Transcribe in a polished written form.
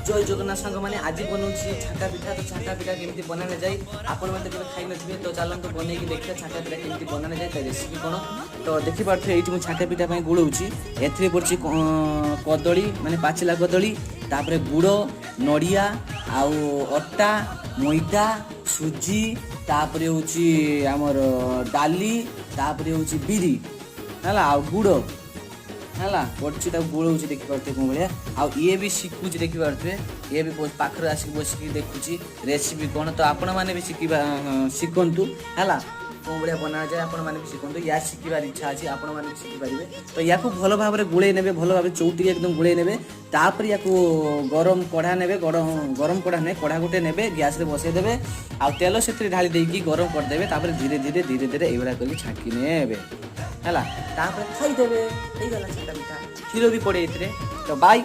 ଜୟ ଜଗନ୍ନାଥ ସାଙ୍ଗମାନେ, ଆଜି ବନଉଛି ଛାଙ୍କା ପିଠା। ତ ଛାଙ୍କା ପିଠା କେମିତି ବନାଯାଏ ଯାଇ ଆପଣମାନେ ତ କେବେ ଖାଇନଥିବେ। ତ ଚାଲନ୍ତୁ ବନେଇକି ଦେଖିବା ଛାଙ୍କା ପିଠା କେମିତି ବନାଯାଏ, ତା ରେସିପି କ'ଣ। ତ ଦେଖିପାରୁଥିବେ, ଏଇଠି ମୁଁ ଛାଙ୍କା ପିଠା ପାଇଁ ଗୋଳଉଛି। ଏଥିରେ ପଡ଼ିଛି କଦଳୀ, ମାନେ ପାଚିଲା କଦଳୀ, ତାପରେ ଗୁଡ଼, ନଡ଼ିଆ ଆଉ ଅଟା, ମଇଦା, ସୁଜି, ତାପରେ ହେଉଛି ଆମର ଡାଲି, ତାପରେ ହେଉଛି ବିରି, ହେଲା, ଆଉ ଗୁଡ଼ ହେଲା ପଡ଼ିଛି। ତାକୁ ଗୋଳଉଛି, ଦେଖିପାରୁଥିବେ କୋଉ ଭଳିଆ। ଆଉ ଇଏ ବି ଶିଖୁଛି, ଦେଖିପାରୁଥିବେ, ଇଏ ବି ପାଖରେ ଆସିକି ବସିକି ଦେଖୁଛି ରେସିପି କ'ଣ। ତ ଆପଣମାନେ ବି ଶିଖିବା ଶିଖନ୍ତୁ, ହେଲା, କୋଉ ଭଳିଆ ବନାଯାଏ ଆପଣମାନେ ବି ଶିଖନ୍ତୁ। ୟା ଶିଖିବାର ଇଚ୍ଛା ଅଛି, ଆପଣମାନେ ବି ଶିଖିପାରିବେ। ତ ୟାକୁ ଭଲ ଭାବରେ ଗୋଳେଇ ନେବେ, ଭଲ ଭାବରେ ଚଉଟିକି ଏକଦମ ଗୋଳେଇ ନେବେ। ତାପରେ ୟାକୁ ଗରମ କଢ଼ା ନେବେ, ଗରମ ଗରମ କଢ଼ା ନେବେ, କଢ଼ା ଗୋଟେ ନେବେ, ଗ୍ୟାସରେ ବସେଇ ଦେବେ ଆଉ ତେଲ ସେଥିରେ ଢାଳି ଦେଇକି ଗରମ କରିଦେବେ। ତାପରେ ଧୀରେ ଧୀରେ ଧୀରେ ଧୀରେ ଏଇଭଳିଆ କରିକି ଛାଙ୍କି ନେବେ, ହେଲା, ତାପରେ ଖାଇଦେବେ। ହେଇଗଲା ଛାଙ୍କା ପିଠା। କ୍ଷୀର ବି ପଡ଼େ ଏଥିରେ। ତ ବାଇ।